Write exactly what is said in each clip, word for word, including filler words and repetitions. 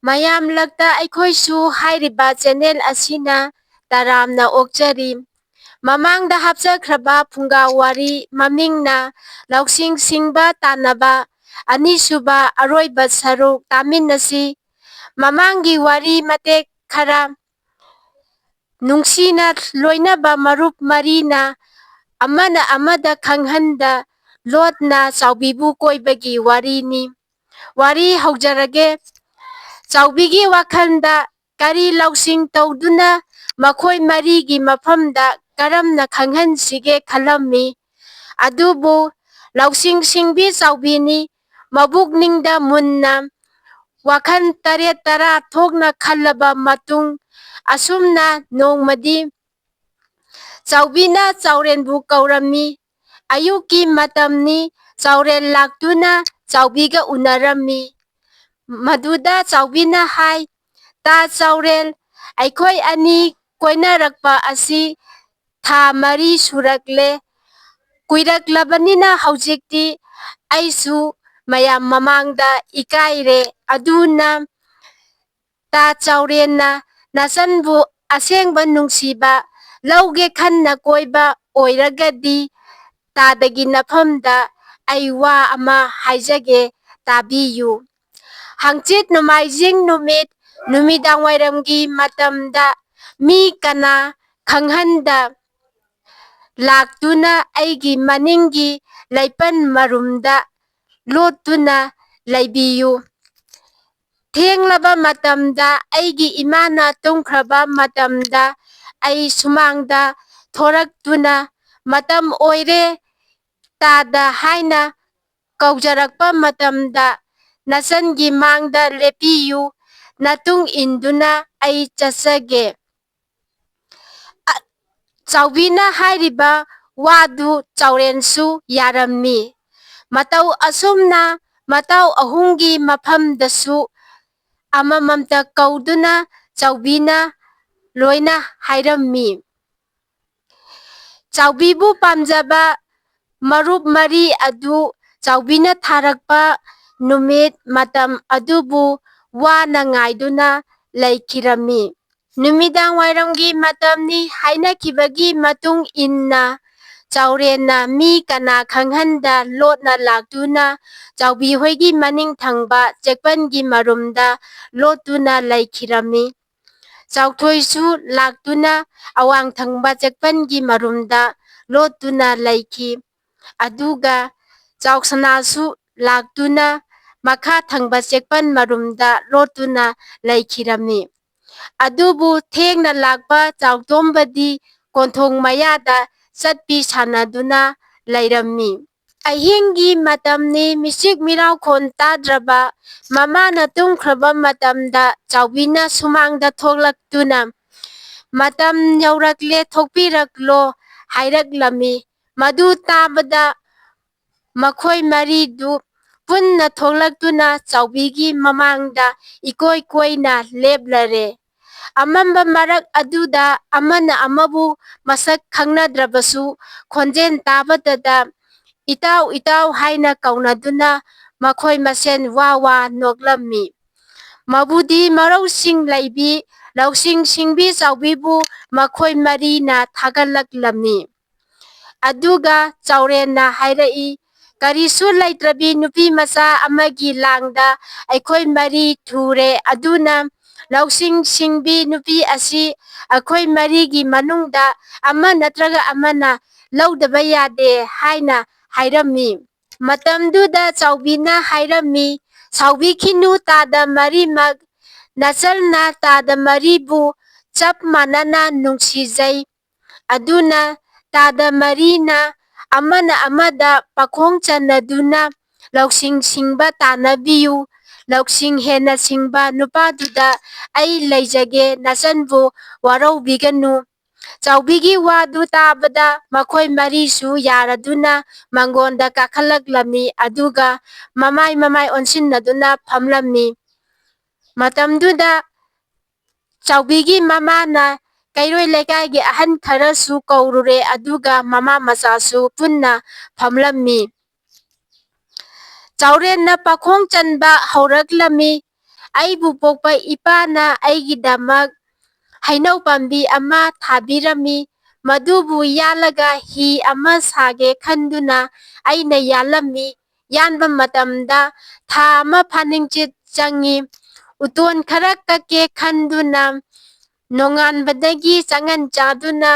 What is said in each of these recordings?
ꯃꯌꯥꯝ ꯂꯛꯇ ꯑꯩꯈꯣꯏꯁꯨ ꯍꯥꯏꯔꯤꯕ channel ꯑꯁꯤꯅ ꯇꯔꯥꯝꯅ ꯑꯣꯛꯆꯔꯤ꯫ ꯃꯃꯥꯡꯗ ꯍꯥꯞꯆꯈ꯭ꯔꯕ ꯐꯨꯡꯒꯥ ꯋꯥꯔꯤ ꯃꯃꯤꯡꯅ ꯂꯧꯁꯤꯡ ꯁꯤꯡꯕ ꯇꯥꯟꯅꯕ ꯑꯅꯤꯁꯨꯕ ꯑꯔꯣꯏꯕ ꯁꯔꯨꯛ ꯇꯥꯃꯤꯟꯅꯁꯤ꯫ ꯃꯃꯥꯡꯒꯤ ꯋꯥꯔꯤ ꯃꯇꯦꯛ ꯈꯔ ꯅꯨꯡꯁꯤꯅ ꯂꯣꯏꯅꯕ ꯃꯔꯨꯞ ꯃꯔꯤꯅ ꯑꯃꯅ ꯑꯃꯗ ꯈꯪꯍꯟꯗ ꯂꯣꯠꯅ ꯆꯥꯎꯕꯤꯕꯨ ꯀꯣꯏꯕꯒꯤ ꯋꯥꯔꯤꯅꯤ꯫ ꯋꯥꯔꯤ ꯍꯧꯖꯔꯒꯦ꯫ ꯆꯥꯎꯕꯤꯒꯤ ꯋꯥꯈꯜꯗ ꯀꯔꯤ ꯂꯧꯁꯤꯡ ꯇꯧꯗꯨꯅ ꯃꯈꯣꯏ ꯃꯔꯤꯒꯤ ꯃꯐꯝꯗ ꯀꯔꯝꯅ ꯈꯪꯍꯟꯁꯤꯒꯦ ꯈꯜꯂꯝꯃꯤ꯫ ꯑꯗꯨꯕꯨ ꯂꯧꯁꯤꯡ ꯁꯤꯡꯕꯤ ꯆꯥꯎꯕꯤꯅꯤ ꯃꯕꯨꯛꯅꯤꯡꯗ ꯃꯨꯟꯅ ꯋꯥꯈꯜ ꯇꯔꯦꯠ ꯇꯔꯥ ꯊꯣꯛꯅ ꯈꯜꯂꯕ ꯃꯇꯨꯡ ꯑꯁꯨꯝꯅ ꯅꯣꯡꯃꯗꯤ ꯆꯥꯎꯕꯤꯅ ꯆꯥꯎꯔꯦꯟꯕꯨ ꯀꯧꯔꯝꯃꯤ꯫ ꯑꯌꯨꯛꯀꯤ ꯃꯇꯝꯅꯤ꯫ ꯆꯥꯎꯔꯦꯟ ꯂꯥꯛꯇꯨꯅ ꯆꯥꯎꯕꯤꯒ ꯎꯅꯔꯝꯃꯤ꯫ ꯃꯗꯨꯗ ꯆꯥꯎꯕꯤꯅ ꯍꯥꯏ, "ꯇꯥ ꯆꯥꯎꯔꯦꯟ, ꯑꯩꯈꯣꯏ ꯑꯅꯤ ꯀꯣꯏꯅꯔꯛꯄ ꯑꯁꯤ ꯊꯥ ꯃꯔꯤ ꯁꯨꯔꯛꯂꯦ꯫ ꯀꯨꯏꯔꯛꯂꯕꯅꯤꯅ ꯍꯧꯖꯤꯛꯇꯤ ꯑꯩꯁꯨ ꯃꯌꯥꯝ ꯃꯃꯥꯡꯗ ꯏꯀꯥꯏꯔꯦ꯫ ꯑꯗꯨꯅ ꯇꯥ ꯆꯥꯎꯔꯦꯟꯅ ꯅꯆꯟꯕꯨ ꯑꯁꯦꯡꯕ ꯅꯨꯡꯁꯤꯕ ꯂꯧꯒꯦ ꯈꯟꯅ ꯀꯣꯏꯕ ꯑꯣꯏꯔꯒꯗꯤ ꯇꯥꯗꯒꯤ ꯅꯐꯝꯗ ꯑꯩ ꯋꯥ ꯑꯃ ꯍꯥꯏꯖꯒꯦ, ꯇꯥꯕꯤꯌꯨ꯫ ꯍꯪꯆꯤꯠ ꯅꯣꯡꯃꯥꯏꯖꯤꯡ ꯅꯨꯃꯤꯠ ꯅꯨꯃꯤꯗꯥꯡ ꯋꯥꯏꯔꯝꯒꯤ ꯃꯇꯝꯗ ꯃꯤ ꯀꯅꯥ ꯈꯪꯍꯟꯗ ꯂꯥꯛꯇꯨꯅ ꯑꯩꯒꯤ ꯃꯅꯤꯡꯒꯤ ꯂꯩꯄꯟ ꯃꯔꯨꯝꯗ ꯂꯣꯠꯇꯨꯅ ꯂꯩꯕꯤꯌꯨ꯫ ꯊꯦꯡꯂꯕ ꯃꯇꯝꯗ ꯑꯩꯒꯤ ꯏꯃꯥꯅ ꯇꯨꯝꯈ꯭ꯔꯕ ꯃꯇꯝꯗ ꯑꯩ ꯁꯨꯃꯥꯡꯗ ꯊꯣꯔꯛꯇꯨꯅ 'ꯃꯇꯝ ꯑꯣꯏꯔꯦ, ꯇꯥꯗ' ꯍꯥꯏꯅ ꯀꯧꯖꯔꯛꯄ ꯃꯇꯝꯗ ꯅꯆꯟꯒꯤ ꯃꯥꯡꯗ ꯂꯦꯞꯄꯤꯌꯨ, ꯅꯇꯨꯡ ꯏꯟꯗꯨꯅ ꯑꯩ ꯆꯠꯆꯒꯦ"꯫ ꯑ, ꯆꯥꯎꯕꯤꯅ ꯍꯥꯏꯔꯤꯕ ꯋꯥꯗꯨ ꯆꯥꯎꯔꯦꯟꯁꯨ ꯌꯥꯔꯝꯃꯤ꯫ ꯃꯇꯧ ꯑꯁꯨꯝꯅ ꯃꯇꯥꯎ ꯑꯍꯨꯝꯒꯤ ꯃꯐꯝꯗꯁꯨ ꯑꯃꯃꯝꯇ ꯀꯧꯗꯨꯅ ꯆꯥꯎꯕꯤꯅ ꯂꯣꯏꯅ ꯍꯥꯏꯔꯝꯃꯤ꯫ ꯆꯥꯎꯕꯤꯕꯨ ꯄꯥꯝꯖꯕ ꯃꯔꯨꯞ ꯃꯔꯤ ꯑꯗꯨ ꯆꯥꯎꯕꯤꯅ ꯊꯥꯔꯛꯄ ꯅꯨꯃꯤꯠ ꯃꯇꯝ ꯑꯗꯨꯕꯨ ꯋꯥꯅ ꯉꯥꯏꯗꯨꯅ ꯂꯩꯈꯤꯔꯝꯃꯤ꯫ ꯅꯨꯃꯤꯗꯥꯡ ꯋꯥꯏꯔꯝꯒꯤ ꯃꯇꯝꯅꯤ ꯍꯥꯏꯅꯈꯤꯕꯒꯤ ꯃꯇꯨꯡ ꯏꯟꯅ ꯆꯥꯎꯔꯦꯟꯅ ꯃꯤ ꯀꯅꯥ ꯈꯪꯍꯟꯗ ꯂꯣꯠꯅ ꯂꯥꯛꯇꯨꯅ ꯆꯥꯎꯕꯤ ꯍꯣꯏꯒꯤ ꯃꯅꯤꯡ ꯊꯪꯕ ꯆꯦꯛꯄꯟꯒꯤ ꯃꯔꯨꯝꯗ ꯂꯣꯠꯇꯨꯅ ꯂꯩꯈꯤꯔꯝꯃꯤ꯫ ꯆꯥꯎꯊꯣꯏꯁꯨ ꯂꯥꯛꯇꯨꯅ ꯑꯋꯥꯡ ꯊꯪꯕ ꯆꯦꯛꯄꯟꯒꯤ ꯃꯔꯨꯝꯗ ꯂꯣꯠꯇꯨꯅ ꯂꯩꯈꯤ꯫ ꯑꯗꯨꯒ ꯆꯥꯎꯁꯅꯥꯁꯨ ꯂꯥꯛꯇꯨꯅ ꯃꯈꯥ ꯊꯪꯕ ꯆꯦꯛꯄꯟ ꯃꯔꯨꯝꯗ ꯂꯣꯠꯇꯨꯅ ꯂꯩꯈꯤꯔꯝꯃꯤ꯫ ꯑꯗꯨꯕꯨ ꯊꯦꯡꯅ ꯂꯥꯛꯄ ꯆꯥꯎꯇꯣꯝꯕꯗꯤ ꯀꯣꯟꯊꯣꯡ ꯃꯌꯥꯗ ꯆꯠꯄꯤ ꯁꯥꯟꯅꯗꯨꯅ ꯂꯩꯔꯝꯃꯤ꯫ ꯑꯍꯤꯡꯒꯤ ꯃꯇꯝꯅꯤ, ꯃꯤꯆꯤꯛ ꯃꯤꯔꯥꯎꯈꯣꯟ ꯇꯥꯗ꯭ꯔꯕ꯫ ꯃꯃꯥꯅ ꯇꯨꯝꯈ꯭ꯔꯕ ꯃꯇꯝꯗ ꯆꯥꯎꯕꯤꯅ ꯁꯨꯃꯥꯡꯗ ꯊꯣꯛꯂꯛꯇꯨꯅ, "ꯃꯇꯝ ꯌꯧꯔꯛꯂꯦ, ꯊꯣꯛꯄꯤꯔꯛꯂꯣ" ꯍꯥꯏꯔꯛꯂꯝꯃꯤ꯫ ꯃꯗꯨ ꯇꯥꯕꯗ ꯃꯈꯣꯏ ꯃꯔꯤꯗꯨ ꯄꯨꯟꯅ ꯊꯣꯛꯂꯛꯇꯨꯅ ꯆꯥꯎꯕꯤꯒꯤ ꯃꯃꯥꯡꯗ ꯏꯀꯣꯏ ꯀꯣꯏꯅ ꯂꯦꯞꯂꯔꯦ꯫ ꯑꯃꯝꯕ ꯃꯔꯛ ꯑꯗꯨꯗ ꯑꯃꯅ ꯑꯃꯕꯨ ꯃꯁꯛ ꯈꯪꯅꯗ꯭ꯔꯕꯁꯨ ꯈꯣꯟꯖꯦꯜ ꯇꯥꯕꯗꯗ "ꯏꯇꯥꯎ, ꯏꯇꯥꯎ" ꯍꯥꯏꯅ ꯀꯧꯅꯗꯨꯅ ꯃꯈꯣꯏ ꯃꯁꯦꯟ ꯋꯥ ꯋꯥ ꯅꯣꯛꯂꯝꯃꯤ꯫ ꯃꯕꯨꯗꯤ ꯃꯔꯧꯁꯤꯡ ꯂꯩꯕꯤ ꯂꯧꯁꯤꯡ ꯁꯤꯡꯕꯤ ꯆꯥꯎꯕꯤꯕꯨ ꯃꯈꯣꯏ ꯃꯔꯤꯅ ꯊꯥꯒꯠꯂꯛꯂꯝꯃꯤ꯫ ꯑꯗꯨꯒ ꯆꯥꯎꯔꯦꯟꯅ ꯍꯥꯏꯔꯛꯏ, "ꯀꯔꯤꯁꯨ ꯂꯩꯇ꯭ꯔꯕꯤ ꯅꯨꯄꯤ ꯃꯆꯥ ꯑꯃꯒꯤ ꯂꯥꯡꯗ ꯑꯩꯈꯣꯏ ꯃꯔꯤ ꯊꯨꯔꯦ, ꯑꯗꯨꯅ ꯂꯧꯁꯤꯡ ꯁꯤꯡꯕꯤ ꯅꯨꯄꯤ ꯑꯁꯤ ꯑꯩꯈꯣꯏ ꯃꯔꯤꯒꯤ ꯃꯅꯨꯡꯗ ꯑꯃ ꯅꯠꯇ꯭ꯔꯒ ꯑꯃꯅ ꯂꯧꯗꯕ ꯌꯥꯗꯦ" ꯍꯥꯏꯅ ꯍꯥꯏꯔꯝꯃꯤ꯫ ꯃꯇꯝꯗꯨꯗ ꯆꯥꯎꯕꯤꯅ ꯍꯥꯏꯔꯝꯃꯤ, "ꯁꯥꯎꯕꯤꯈꯤꯅꯨ ꯇꯥꯗ ꯃꯔꯤꯃꯛ, ꯅꯆꯜꯅ ꯇꯥꯗ ꯃꯔꯤꯕꯨ ꯆꯞ ꯃꯥꯟꯅꯅ ꯅꯨꯡꯁꯤꯖꯩ꯫ ꯑꯗꯨꯅ ꯇꯥꯗ ꯃꯔꯤꯅ ꯑꯃꯅ ꯑꯃꯗ ꯄꯥꯈꯣꯡ ꯆꯟꯅꯗꯨꯅ ꯂꯧꯁꯤꯡ ꯁꯤꯡꯕ ꯇꯥꯟꯅꯕꯤꯌꯨ꯫ ꯂꯧꯁꯤꯡ ꯍꯦꯟꯅ ꯁꯤꯡꯕ ꯅꯨꯄꯥꯗꯨꯗ ꯑꯩ ꯂꯩꯖꯒꯦ, ꯅꯆꯟꯕꯨ ꯋꯥꯔꯧꯕꯤꯒꯅꯨ"꯫ ꯆꯥꯎꯕꯤꯒꯤ ꯋꯥꯗꯨ ꯇꯥꯕꯗ ꯃꯈꯣꯏ ꯃꯔꯤꯁꯨ ꯌꯥꯔꯗꯨꯅ ꯃꯥꯡꯒꯣꯟꯗ ꯀꯥꯈꯠꯂꯛꯂꯝꯃꯤ, ꯑꯗꯨꯒ ꯃꯃꯥꯏ ꯃꯃꯥꯏ ꯑꯣꯟꯁꯤꯟꯅꯗꯨꯅ ꯐꯝꯂꯝꯃꯤ꯫ ꯃꯇꯝꯗꯨꯗ ꯆꯥꯎꯕꯤꯒꯤ ꯃꯃꯥꯅ ꯀꯩꯔꯣꯏ ꯂꯩꯀꯥꯏꯒꯤ ꯑꯍꯟ ꯈꯔꯁꯨ ꯀꯧꯔꯨꯔꯦ, ꯑꯗꯨꯒ ꯃꯃꯥ ꯃꯆꯥꯁꯨ ꯄꯨꯟꯅ ꯐꯝꯂꯝꯃꯤ꯫ ꯆꯥꯎꯔꯦꯟꯅ ꯄꯥꯈꯣꯡ ꯆꯟꯕ ꯍꯧꯔꯛꯂꯝꯃꯤ꯫ ꯑꯩꯕꯨ ꯄꯣꯛꯄ ꯏꯄꯥꯅ ꯑꯩꯒꯤꯗꯃꯛ ꯍꯩꯅꯧ ꯄꯥꯝꯕꯤ ꯑꯃ ꯊꯥꯕꯤꯔꯝꯃꯤ꯫ ꯃꯗꯨꯕꯨ ꯌꯥꯜꯂꯒ ꯍꯤ ꯑꯃ ꯁꯥꯒꯦ ꯈꯟꯗꯨꯅ ꯑꯩꯅ ꯌꯥꯜꯂꯝꯃꯤ꯫ ꯌꯥꯟꯕ ꯃꯇꯝꯗ ꯊꯥ ꯑꯃ ꯐꯥꯅꯤꯡꯆꯤꯠ ꯆꯪꯉꯤ꯫ ꯎꯇꯣꯟ ꯈꯔ ꯀꯛꯀꯦ ꯈꯟꯗꯨꯅ ꯅꯣꯡꯉꯥꯟꯕꯗꯒꯤ ꯆꯪꯍꯟ ꯆꯥꯗꯨꯅ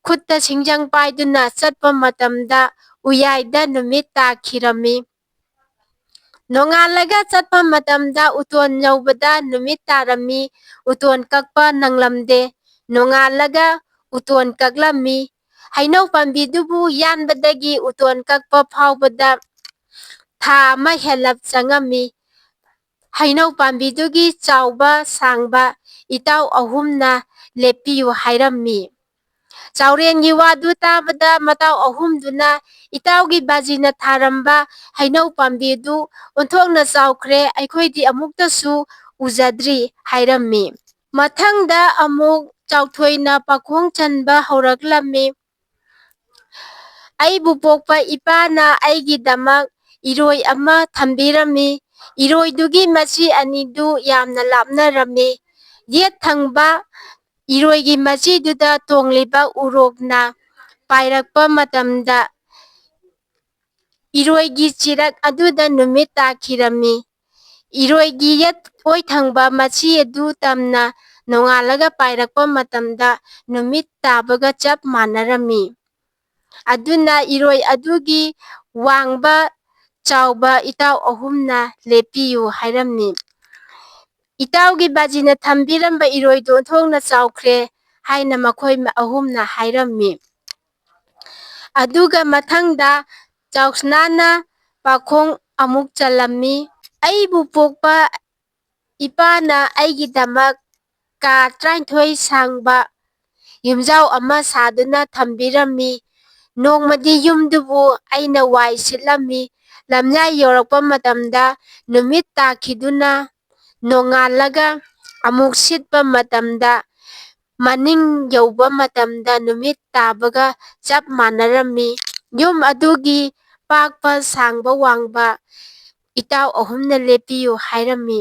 ꯈꯨꯠꯇ ꯁꯤꯡꯖꯪ ꯄꯥꯏꯗꯨꯅ ꯆꯠꯄ ꯃꯇꯝꯗ ꯎꯌꯥꯏꯗ ꯅꯨꯃꯤꯠ ꯇꯥꯈꯤꯔꯝꯃꯤ꯫ ꯅꯣꯡꯉꯥꯜꯂꯒ ꯆꯠꯄ ꯃꯇꯝꯗ ꯎꯇꯣꯟ ꯌꯧꯕꯗ ꯅꯨꯃꯤꯠ ꯇꯥꯔꯝꯃꯤ꯫ ꯎꯇꯣꯟ ꯀꯛꯄ ꯅꯪꯂꯝꯗꯦ꯫ ꯅꯣꯡꯉꯥꯜꯂꯒ ꯎꯇꯣꯟ ꯀꯛꯂꯝꯃꯤ꯫ ꯍꯩꯅꯧ ꯄꯥꯝꯕꯤꯗꯨꯕꯨ ꯌꯥꯟꯕꯗꯒꯤ ꯎꯇꯣꯟ ꯀꯛꯄ ꯐꯥꯎꯕꯗ ꯊꯥ ꯑꯃ ꯍꯦꯜꯂꯞ ꯆꯪꯉꯝꯃꯤ꯫ ꯍꯩꯅꯧ ꯄꯥꯝꯕꯤꯗꯨꯒꯤ ꯆꯥꯎꯕ ꯁꯥꯡꯕ ꯏꯇꯥꯎ ꯑꯍꯨꯝꯅ ꯂꯦꯞꯄꯤꯌꯨ ꯍꯥꯏꯔꯝꯃꯤ꯫ ꯆꯥꯎꯔꯦꯟꯒꯤ ꯋꯥꯗꯨ ꯇꯥꯕꯗ ꯃꯇꯥꯎ ꯑꯍꯨꯝꯗꯨꯅ ꯏꯇꯥꯎꯒꯤ ꯕꯥꯖꯤꯅ ꯊꯥꯔꯝꯕ ꯍꯩꯅꯧ ꯄꯥꯝꯕꯤꯗꯨ ꯑꯣꯟꯊꯣꯛꯅ ꯆꯥꯎꯈ꯭ꯔꯦ, ꯑꯩꯈꯣꯏꯗꯤ ꯑꯃꯨꯛꯇꯁꯨ ꯎꯖꯗ꯭ꯔꯤ ꯍꯥꯏꯔꯝꯃꯤ꯫ ꯃꯊꯪꯗ ꯑꯃꯨꯛ ꯆꯥꯎꯊꯣꯏꯅ ꯄꯥꯈꯣꯡ ꯆꯟꯕ ꯍꯧꯔꯛꯂꯝꯃꯤ꯫ ꯑꯩꯕꯨ ꯄꯣꯛꯄ ꯏꯄꯥꯅ ꯑꯩꯒꯤꯗꯃꯛ ꯏꯔꯣꯏ ꯑꯃ ꯊꯝꯕꯤꯔꯝꯃꯤ꯫ ꯏꯔꯣꯏꯗꯨꯒꯤ ꯃꯆꯤ ꯑꯅꯤꯗꯨ ꯌꯥꯝꯅ ꯂꯥꯞꯅꯔꯝꯃꯤ꯫ ꯌꯦꯠ ꯊꯪꯕ ꯏꯔꯣꯏꯒꯤ ꯃꯆꯤꯗꯨꯗ ꯇꯣꯡꯂꯤꯕ ꯎꯔꯣꯛꯅ ꯄꯥꯏꯔꯛꯄ ꯃꯇꯝꯗ ꯏꯔꯣꯏꯒꯤ ꯆꯤꯔꯛ ꯑꯗꯨꯗ ꯅꯨꯃꯤꯠ ꯇꯥꯈꯤꯔꯝꯃꯤ꯫ ꯏꯔꯣꯏꯒꯤ ꯌꯦꯠ ꯑꯣꯏ ꯊꯪꯕ ꯃꯆꯤ ꯑꯗꯨ ꯇꯝꯅ ꯅꯣꯡꯉꯥꯜꯂꯒ ꯄꯥꯏꯔꯛꯄ ꯃꯇꯝꯗ ꯅꯨꯃꯤꯠ ꯇꯥꯕꯒ ꯆꯞ ꯃꯥꯟꯅꯔꯝꯃꯤ꯫ ꯑꯗꯨꯅ ꯏꯔꯣꯏ ꯑꯗꯨꯒꯤ ꯋꯥꯡꯕ ꯆꯥꯎꯕ ꯏꯇꯥꯎ ꯑꯍꯨꯝꯅ ꯂꯦꯞꯄꯤꯌꯨ ꯍꯥꯏꯔꯝꯃꯤ꯫ ꯏꯇꯥꯎꯒꯤ ꯕꯥꯖꯤꯅ ꯊꯝꯕꯤꯔꯝꯕ ꯏꯔꯣꯏꯗꯨ ꯑꯣꯟꯊꯣꯛꯅ ꯆꯥꯎꯈ꯭ꯔꯦ ꯍꯥꯏꯅ ꯃꯈꯣꯏ ꯑꯍꯨꯝꯅ ꯍꯥꯏꯔꯝꯃꯤ꯫ ꯑꯗꯨꯒ ꯃꯊꯪꯗ ꯆꯥꯎꯁꯅꯥꯅ ꯄꯥꯈꯣꯡ ꯑꯃꯨꯛ ꯆꯜꯂꯝꯃꯤ꯫ ꯑꯩꯕꯨ ꯄꯣꯛꯄ ꯏꯄꯥꯅ ꯑꯩꯒꯤꯗꯃꯛ ꯀꯥ ꯇꯔꯥꯅꯤꯊꯣꯏ ꯁꯥꯡꯕ ꯌꯨꯝꯖꯥꯎ ꯑꯃ ꯁꯥꯗꯨꯅ ꯊꯝꯕꯤꯔꯝꯃꯤ꯫ ꯅꯣꯡꯃꯗꯤ ꯌꯨꯝꯗꯨꯕꯨ ꯑꯩꯅ ꯋꯥꯏ ꯁꯤꯠꯂꯝꯃꯤ꯫ ꯂꯝꯌꯥꯏ ꯌꯧꯔꯛꯄ ꯃꯇꯝꯗ ꯅꯨꯃꯤꯠ ꯇꯥꯈꯤꯗꯨꯅ ꯅꯣꯡꯉꯥꯜꯂꯒ ꯑꯃꯨꯛ ꯁꯤꯠꯄ ꯃꯇꯝꯗ ꯃꯅꯤꯡ ꯌꯧꯕ ꯃꯇꯝꯗ ꯅꯨꯃꯤꯠ ꯇꯥꯕꯒ ꯆꯞ ꯃꯥꯟꯅꯔꯝꯃꯤ꯫ ꯌꯨꯝ ꯑꯗꯨꯒꯤ ꯄꯥꯛꯄ ꯁꯥꯡꯕ ꯋꯥꯡꯕ ꯏꯇꯥꯎ ꯑꯍꯨꯝꯅ ꯂꯦꯞꯄꯤꯌꯨ ꯍꯥꯏꯔꯝꯃꯤ꯫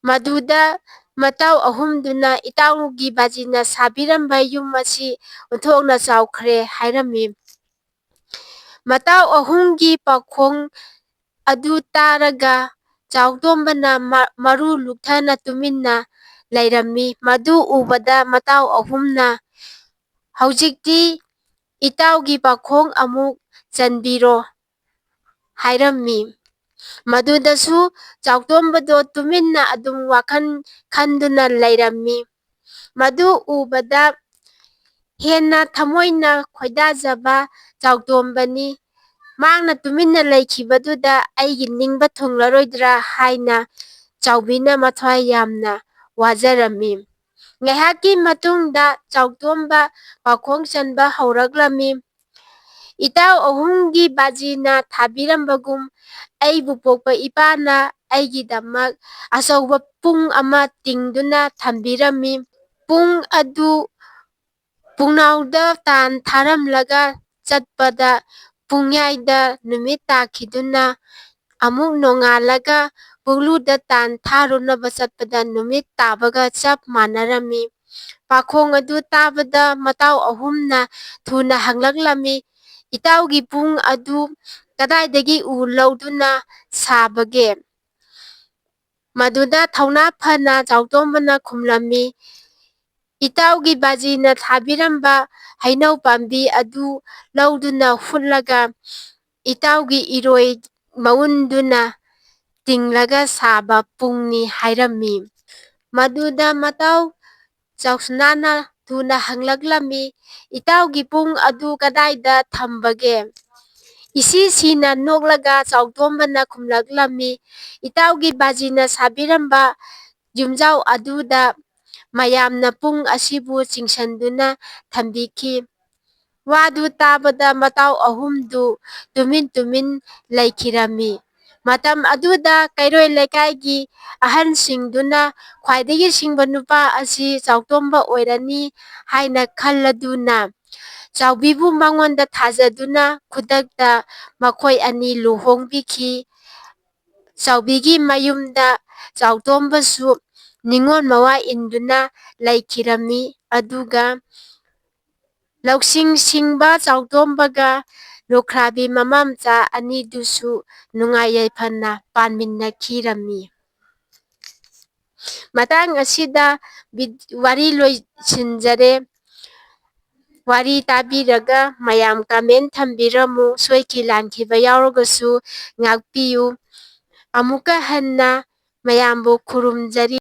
ꯃꯗꯨꯗ ꯃꯇꯥꯎ ꯑꯍꯨꯝꯗꯨꯅ ꯏꯇꯥꯎꯒꯤ ꯕꯥꯖꯤꯅ ꯁꯥꯕꯤꯔꯝꯕ ꯌꯨꯝ ꯑꯁꯤ ꯑꯣꯟꯊꯣꯛꯅ ꯆꯥꯎꯈ꯭ꯔꯦ ꯍꯥꯏꯔꯝꯃꯤ꯫ ꯃꯇꯥꯎ ꯑꯍꯨꯝꯒꯤ ꯄꯥꯎꯈꯣꯡ ꯑꯗꯨ ꯇꯥꯔꯒ ꯆꯥꯎꯇꯣꯝꯕꯅ ꯃ-, ꯃꯔꯨ ꯂꯨꯛꯊꯅ ꯇꯨꯃꯤꯟꯅ ꯂꯩꯔꯝꯃꯤ꯫ ꯃꯗꯨ ꯎꯕꯗ ꯃꯇꯥꯎ ꯑꯍꯨꯝꯅ, "ꯍꯧꯖꯤꯛꯇꯤ ꯏꯇꯥꯎꯒꯤ ꯄꯥꯎꯈꯣꯡ ꯑꯃꯨꯛ ꯆꯟꯕꯤꯔꯣ" ꯍꯥꯏꯔꯝꯃꯤ꯫ ꯃꯗꯨꯗꯁꯨ ꯆꯥꯎꯇꯣꯝꯕꯗꯣ ꯇꯨꯃꯤꯟꯅ ꯑꯗꯨꯝ ꯋꯥꯈꯜ ꯈꯟꯗꯨꯅ ꯂꯩꯔꯝꯃꯤ꯫ ꯃꯗꯨ ꯎꯕꯗ ꯍꯦꯟꯅ ꯊꯃꯣꯏꯅ ꯈꯣꯏꯗꯥꯖꯕ ꯆꯥꯎꯇꯣꯝꯕꯅꯤ꯫ ꯃꯍꯥꯛꯅ ꯇꯨꯃꯤꯟꯅ ꯂꯩꯈꯤꯕꯗꯨꯗ ꯑꯩꯒꯤ ꯅꯤꯡꯕ ꯊꯨꯡꯂꯔꯣꯏꯗ꯭ꯔꯥ ꯍꯥꯏꯅ ꯆꯥꯎꯕꯤꯅ ꯃꯊ꯭ꯋꯥꯏ ꯌꯥꯝꯅ ꯋꯥꯖꯔꯝꯃꯤ꯫ ꯉꯥꯏꯍꯥꯛꯀꯤ ꯃꯇꯨꯡꯗ ꯆꯥꯎꯇꯣꯝꯕ ꯄꯥꯎꯈꯣꯡ ꯆꯟꯕ ꯍꯧꯔꯛꯂꯝꯃꯤ꯫ ꯏꯇꯥꯎ ꯑꯍꯨꯝꯒꯤ ꯕꯥꯖꯤꯅ ꯊꯥꯕꯤꯔꯝꯕꯒꯨꯝ ꯑꯩꯕꯨ ꯄꯣꯛꯄ ꯏꯄꯥꯅ ꯑꯩꯒꯤꯗꯃꯛ ꯑꯆꯧꯕ ꯄꯨꯡ ꯑꯃ ꯇꯤꯡꯗꯨꯅ ꯊꯝꯕꯤꯔꯝꯃꯤ꯫ ꯄꯨꯡ ꯑꯗꯨ ꯄꯨꯡꯅꯥꯎꯗ ꯇꯥꯟ ꯊꯥꯔꯝꯂꯒ ꯆꯠꯄꯗ ꯄꯨꯡꯌꯥꯏꯗ ꯅꯨꯃꯤꯠ ꯇꯥꯈꯤꯗꯨꯅ ꯑꯃꯨꯛ ꯅꯣꯡꯉꯥꯜꯂꯒ ꯄꯨꯡꯂꯨꯗ ꯇꯥꯟ ꯊꯥꯔꯨꯅꯕ ꯆꯠꯄꯗ ꯅꯨꯃꯤꯠ ꯇꯥꯕꯒ ꯆꯞ ꯃꯥꯟꯅꯔꯝꯃꯤ꯫ ꯄꯥꯈꯣꯡ ꯑꯗꯨ ꯇꯥꯕꯗ ꯃꯇꯥꯎ ꯑꯍꯨꯝꯅ ꯊꯨꯅ ꯍꯪꯂꯛꯂꯝꯃꯤ, "ꯏꯇꯥꯎꯒꯤ ꯄꯨꯡ ꯑꯗꯨ ꯀꯗꯥꯏꯗꯒꯤ ꯎ ꯂꯧꯗꯨꯅ ꯁꯥꯕꯒꯦ?" ꯃꯗꯨꯗ ꯊꯧꯅꯥ ꯐꯅ ꯆꯥꯎꯇꯣꯝꯕꯅ ꯈꯨꯝꯂꯝꯃꯤ, "ꯏꯇꯥꯎꯒꯤ ꯕꯥꯖꯤꯅ ꯊꯥꯕꯤꯔꯝꯕ ꯍꯩꯅꯧ ꯄꯥꯝꯕꯤ ꯑꯗꯨ ꯂꯧꯗꯨꯅ ꯍꯨꯠꯂꯒ ꯏꯇꯥꯎꯒꯤ ꯏꯔꯣꯏ ꯃꯎꯟꯗꯨꯅ ꯇꯤꯡꯂꯒ ꯁꯥꯕ ꯄꯨꯡꯅꯤ" ꯍꯥꯏꯔꯝꯃꯤ꯫ ꯃꯗꯨꯗ ꯃꯇꯥꯎ ꯆꯥꯎꯁꯅꯥꯅ ꯊꯨꯅ ꯍꯪꯂꯛꯂꯝꯃꯤ, "ꯏꯇꯥꯎꯒꯤ ꯄꯨꯡ ꯑꯗꯨ ꯀꯗꯥꯏꯗ ꯊꯝꯕꯒꯦ?" ꯏꯁꯤ ꯁꯤꯅ ꯅꯣꯛꯂꯒ ꯆꯥꯎꯇꯣꯝꯕꯅ ꯈꯨꯝꯂꯛꯂꯝꯃꯤ, "ꯏꯇꯥꯎꯒꯤ ꯕꯥꯖꯤꯅ ꯁꯥꯕꯤꯔꯝꯕ ꯌꯨꯝꯖꯥꯎ ꯑꯗꯨꯗ ꯃꯌꯥꯝꯅ ꯄꯨꯡ ꯑꯁꯤꯕꯨ ꯆꯤꯡꯁꯤꯟꯗꯨꯅ ꯊꯝꯕꯤꯈꯤ"꯫ ꯋꯥꯗꯨ ꯇꯥꯕꯗ ꯃꯇꯥꯎ ꯑꯍꯨꯝꯗꯨ ꯇꯨꯃꯤꯟ ꯇꯨꯃꯤꯟ ꯂꯩꯈꯤꯔꯝꯃꯤ꯫ ꯃꯇꯝ ꯑꯗꯨꯗ ꯀꯩꯔꯣꯏ ꯂꯩꯀꯥꯏꯒꯤ ꯑꯍꯟꯁꯤꯡꯗꯨꯅ ꯈ꯭ꯋꯥꯏꯗꯒꯤ ꯁꯤꯡꯕ ꯅꯨꯄꯥ ꯑꯁꯤ ꯆꯥꯎꯇꯣꯝꯕ ꯑꯣꯏꯔꯅꯤ ꯍꯥꯏꯅ ꯈꯜꯂꯗꯨꯅ ꯆꯥꯎꯕꯤꯕꯨ ꯃꯉꯣꯟꯗ ꯊꯥꯖꯗꯨꯅ ꯈꯨꯗꯛꯇ ꯃꯈꯣꯏ ꯑꯅꯤ ꯂꯨꯍꯣꯡꯕꯤꯈꯤ꯫ ꯆꯥꯎꯕꯤꯒꯤ ꯃꯌꯨꯝꯗ ꯆꯥꯎꯇꯣꯝꯕꯁꯨ ꯅꯤꯉꯣꯜ ꯃꯋꯥ ꯏꯟꯗꯨꯅ ꯂꯩꯈꯤꯔꯝꯃꯤ꯫ ꯑꯗꯨꯒ ꯂꯧꯁꯤꯡ ꯁꯤꯡꯕ ꯆꯥꯎꯇꯣꯝꯕꯒ ꯂꯨꯈ꯭ꯔꯥꯕꯤ ꯃꯃꯥ ꯃꯆꯥ ꯑꯅꯤꯗꯨꯁꯨ ꯅꯨꯡꯉꯥꯏ ꯌꯥꯏꯐꯅ ꯄꯥꯟꯃꯤꯟꯅꯈꯤꯔꯝꯃꯤ꯫ ꯃꯇꯥꯡ ꯑꯁꯤꯗ ꯕꯤ-, ꯋꯥꯔꯤ ꯂꯣꯏꯁꯤꯟꯖꯔꯦ꯫ ꯋꯥꯔꯤ ꯇꯥꯕꯤꯔꯒ ꯃꯌꯥꯝ comment ꯊꯝꯕꯤꯔꯝꯃꯨ꯫ ꯁꯣꯏꯈꯤ ꯂꯥꯟꯈꯤꯕ ꯌꯥꯎꯔꯒꯁꯨ ꯉꯥꯛꯄꯤꯌꯨ꯫ ꯑꯃꯨꯛꯀ ꯍꯟꯅ ꯃꯌꯥꯝꯕꯨ ꯈꯨꯔꯨꯝꯖꯔꯤ꯫